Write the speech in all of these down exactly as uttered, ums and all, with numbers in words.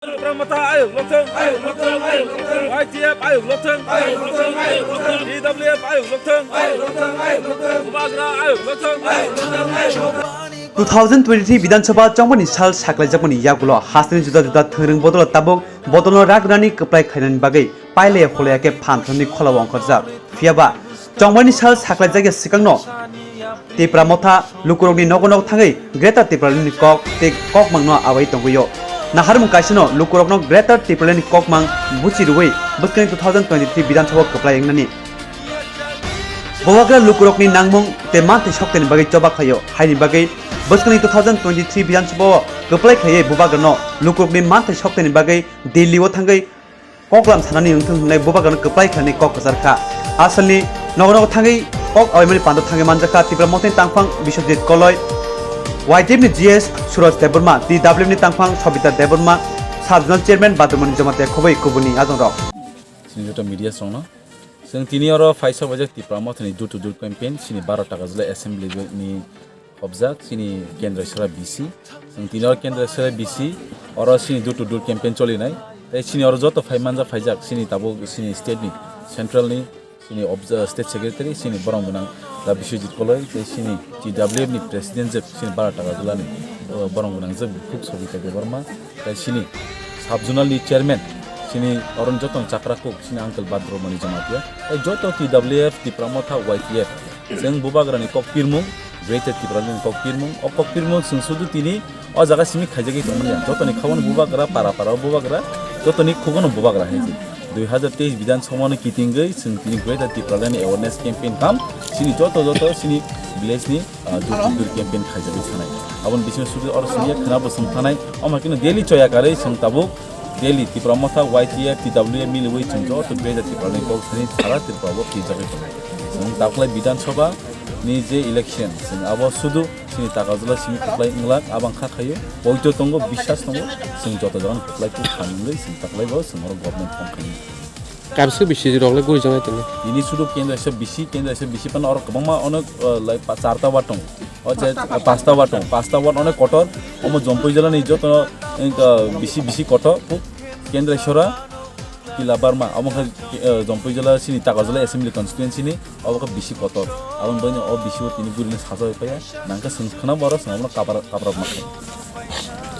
Tipra Motha ayuk lokthung, ayuk lokthung, ayuk lokthung. Y T F ayuk lokthung, ayuk lokthung, ayuk lokthung. T W F ayuk lokthung, ayuk lokthung, ayuk lokthung. Bubagra ayuk lokthung, ayuk lokthung, ayuk lokthung. Two thousand twenty-three Bidhan Sabha chongmani sal saklaijakmani yagulo hasteni juda juda thwngrwng bodolo tabuk bodolno ragrani kwplai khlainani bagwi pailaya holaya khe phan thani kholao ongkhorjak. Phiyaba chongmani sal saklaijakya swkangno Tipra Motha lukurokni nogo nogo thangwi Greater Tipralandni kok tei kokmangno abai tongwio. Naharmung kaisano lukurokno Greater Tipralandni kokmang buchi rwui bwskangni two thousand twenty-three Bidhan Sabha kwplai wngnani. Bubagra lukurokni nangmung tei manthai sokteni bagwi choba khlaio, haini bagwi bwskangni two thousand twenty-three Bidhan Sabha o kwplai khlaiwi Bubagrano lukurokni manthai sokteni bagwi Delhi o thangwi koklam sanani wngthung hwnwi Bubagrano kwplai khlainai kok kwchar kha. Asalni nogo nogo thangwi kok abaimani pando thangwi manjakha Tipra Mothani tangphang Biswajit Koloi, Y T F ni G S Suraj Debbarma, T W F ni tangphang Sobita Debbarma, Sub Zonal Chairman Badrumani Jamatia khoboi kubuni ajongrok. Sini joto media songno. Chwng tini oro phaisa baijak Tipra Mothani door to door campaign, sini baro taka jila assembly ni hobjak, sini Kendra Sora B C. Chwng tini oro Kendra Sora B C, oro sini door to door campaign cholinai. Tei sini oro joto phai manjak phaijak, sini tabuk sini state ni, central ni, sini obja-, state secretary, sini borong gwnang da Biswajit Koloi, tei sini T W F ni president je sini bara taka jilani, o borong gwnang je Bukhuk Sobita Debbarma, tei sini sub zonal ni chairman, sini oron joto chakra kuk, sini uncle Badromani Jamatia, tei joto T W F, Tipra Motha, Y T F, Chwng Bubagrani kok pirmung, Greater Tipralandni kok pirmung, o kok pirmung chwng sudu tini o jaga simi khaijagwi tongmani ya. Jotoni khaono Bubagra, para para o Bubagra, jotoni khugono Bubagra hai se. Dui hazar teis Bidhan Sabha no kitingwi chwng tini Greater Tipralandni awareness campaign kam, sini joto joto sini village ni, ah, door to door campaign khaijagwi thanai. Aboni bisingo sudu oro sini khna bo chwng thanai, omo kino daily choya karwi chwng tabuk Delhi, Tipra Motha, Y T F, T W F miliwi chwng joto Greater Tipralandni kok thani sara Tripura o pijagwi tongo. Chwng taklai Bidhan Sabha ni je election, chwng abo sudu chini Takarjala simi kwplai wnglak, abang kha khaio, poito tongo, biswas tongo, chwng joto jagano kwplai kuk kha wngwi chwng taklai bo chwng oro government form khainai. Kaisa bisi rok le guri janai tini. Tini sudu kendra se bisi, kendra se bisi pano oro kwbangma ono, uh, lai pa-, charta ward tongo. O je pasta ward tongo, pasta ward onek kotor, omo Jampui jila ni joto, eh, bisi bisi kotor, puk Kendra Sora, Kila Barma, omo khe, eh, Jampui jila sini Takarjala assembly constituency ni, obo khe bisi kotor. Aboni bagwi o bisi o tini guri ni saja pai ya, nang khe chwng khna boro chwng omo kapra, kapra ma khe.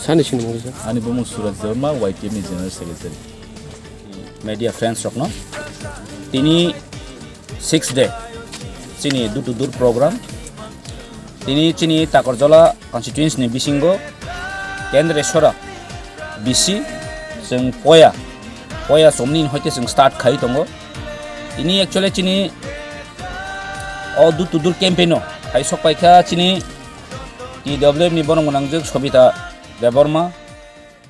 Sani sini mo kisa. Ani bumung Suraj Debbarma, Y T F ni general secretary. Media friends rokno tini six day chini door to door program. Tini chini Takarjala constituency ni bisingo Kendra Sora bisi chwng poya, poya somni hoite chwng start khai tongo. Tini actually chini o door to door campaign o hai sok paikha chini T W F ni borong gwnangjwk Sobita Debbarma,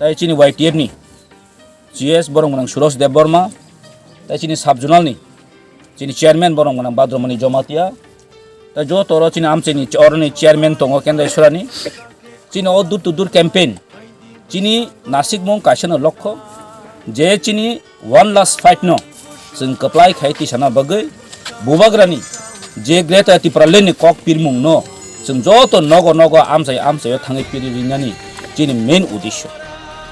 tai chini Y T F ni G S borong gwnang Suraj Debbarma, tai chini sub zonal ni chini chairman borong gwnang Badromani Jamatia, tai joto oro chini amchaini ch-, oroni chairman tongo Kendra Sorani. Chini o door to door campaign chini nasikmung kaisa no lokho je chini one last fight no chwng kwplai khai tisana bagwi Bubagrani je Greater Tipraland ni kok pirmung no chwng joto nogo nogo amchai amchai o thangwi piri rinani chini main uddesho.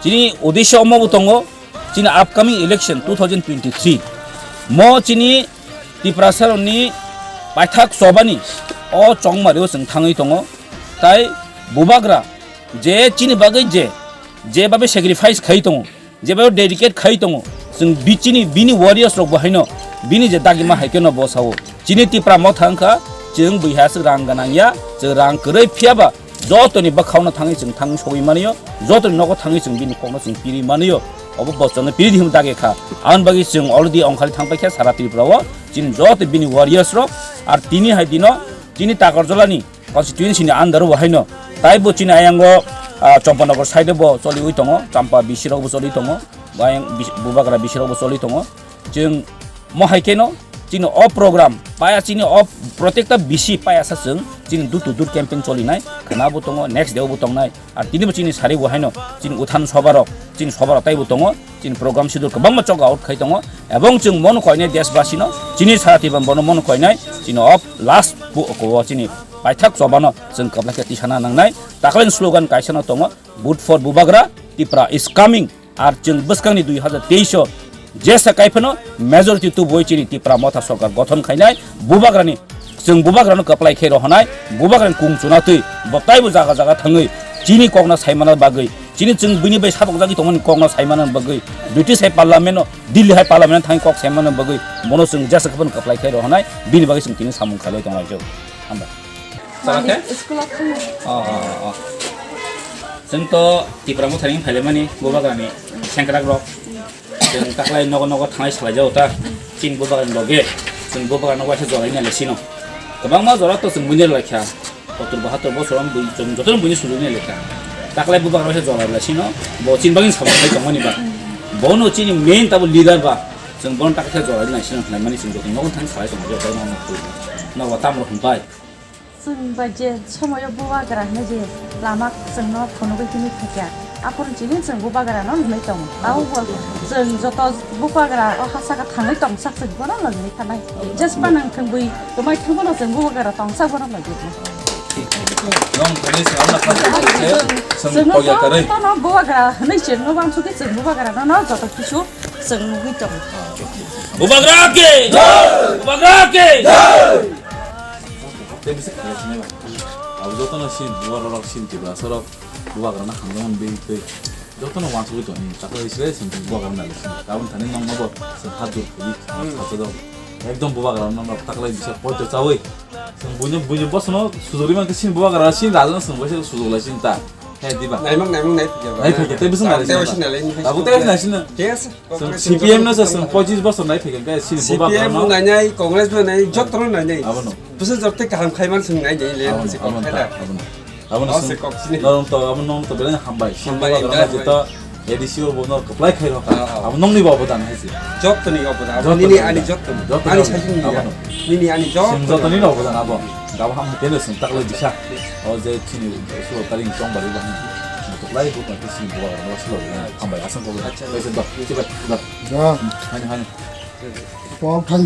Chini uddesho omo bo tongo, chini upcoming election two thousand twenty-three mo chini Tiprasa rokni paithak chobani o chongmari o chwng thangwi tongo, tai Bubagra je chini bagwi je, je babe sacrifice khai tongo, jeba dedicate khai tongo, chwng bichini bini warriors rok bo haino bini je dagima hai khe no bo sao. Chini Tipra Motha wngkha, chwng bui ha swk rang gwnang ya, chwng rang kwrwi, phiyaba jotoni bwkhao no thangwi chwng thang sogwi manio, jotoni nogo thangwi chwng bini kok no chwng piri manio. Obo bochorno piri di hwnwi dagi kha. Aboni bagwi chwng already ongkhorwi thang paikha sara Tripura o, chini joto bini warriors rok, ar tini hai dino chini Takarjala ni constituency ni under o haino, tai bo chini ayango, ah, Champanagar side o bo choliwi tongo, Champa B C rok bo choli tongo, bo ayang bis-, Bubagra B C rok bo choli tongo. Chwng mo hai kheno chini o program paya chini o protekta B C paya sa chwng chini door to door campaign cholinai khna bo tongo, next day o bo tongnai. Ar tini bo chini sari bo haino chini uthan soba rok, chini soba rok tai bo tongo. Chini program schedule kwbangma chok out khai tongo, ebong chwng mono koinai deshbasi no, chini sara tiban bono mono koinai, chini o last bu-, ko chini paithak chobano chwng kwplai khe tisana nangnai. Taklai slogan kaisa no tongo, "Vote for Bubagra, Tipra is coming." Ar chwng bwskangni dui hazar teis o jesa kaiphano majority tubui chini Tipra Motha Sarkar gothon khainai, bubagrani, chwng bubagrano kwplai khe rohonai, bubagrani kung chuna twi bo taibo jaga jaga thangwi chini kokno saimana bagwi, chini chwng bini bai sabok jagwi tongmani kokno saimana bagwi, British hai parliament o, Delhi hai parliament o thangwi kok saimana bagwi bono chwng jesa kaiphano kwplai khe rohonai, bini bagwi chwng tini samung khailai tonglai jao. Hambai. Chala khe? School o thangwi. Oh, oh, oh, oh. Chwng to Tipra Mothani phailaimani bubagrani sengkrak rok. Chwng taklai nogo nogo thanglai salai jao ta. Chini bubagrani loge. Chwng bubagrano waisa jora ni le sino. Kwbangma jora to chwng buini lai kha. Kotor bahator bosor am bui chwng joto buini sujug ni le kha. Taklai bubagrano waisa jora lai sino. Bo chini bagwi samung khai tongmani ba. Bono chini main tabo leader ba. Chwng bono taklai jora ni lai sino khlaimani chwng joto nogo thang salai tong jao ta nogo. Nogo tamro hwnpai. Chwng bai je somoio bubagra hwnwi je lama chwngno phunugwi himwi phaikha, aphuru chini chwng bubagrano hwnwi tongo. Abo bo chwng joto bubagra o ha saka thangwi tongsak chwng bono logi thanai. Jespa nang thwngwi kwmai thwngbono chwng bubagra tongsak bono logi. Nong thani swnamna kha se, chwng Chwngno pogya karwi. Jotono bubagra hwnwi chwngno wansukhe chwng bubagrano no joto kisu chwng nugwi tongo. Bubagra ke! Bubagra ke! Tei bisi khlai sinai ba. Abo jotono sin bubagra rok sin Tiprasa rok bubagra na hamjakmani bagwi tei jotono wansugwi tongni takhwlai se sin bubagra na sin. Tabun thani nong nobo se hat dur khawi Hmm. sa jok. Ekdom bubagra no nok taklai bisa poito chawi. Sin buino buino bosono sujuri man sin bubagra sin raja no sin boso sujurlai sin ta. He diba. Naimang naimang nai phikya ba. Nai phikya tei bisi nai. Tei bisi nai. Abo tei bisi nai sin. Yes. Chwng C P M no chwng pochis bosor nai phikha, khe chini bubagra C P M no nainai, Congress no nainai, joto no nainai. Abono. Bwswk joto kaham khai man chwng nainai le, Abono, bwswk kok abono, khai da. Abono. Abono Oh, chwng se kok sini. Norong to, abono norong to belai hambai. Chini Hambai, bubagra hambai. Jeta A D C o bo nor kwplai khai rokha. Ah, ah. Abo nongni bo obodan hai se. Joto ni obodan. Joto Nini ni ani obodan. Joto ni. Joto ni Ani obodan. Sajini ya. Abono. Nini ani joto Chwng ni. Joto ni obodan abo. Gabo ham kene chwng taklai bisa. O je chini sulo taring chong bari ba. Taklai bo kan chini bubagra no sulo. Hambai asang ko. Acha. Kaisa dok. Chibai. Dok. Jang. Hani hani. Tong thang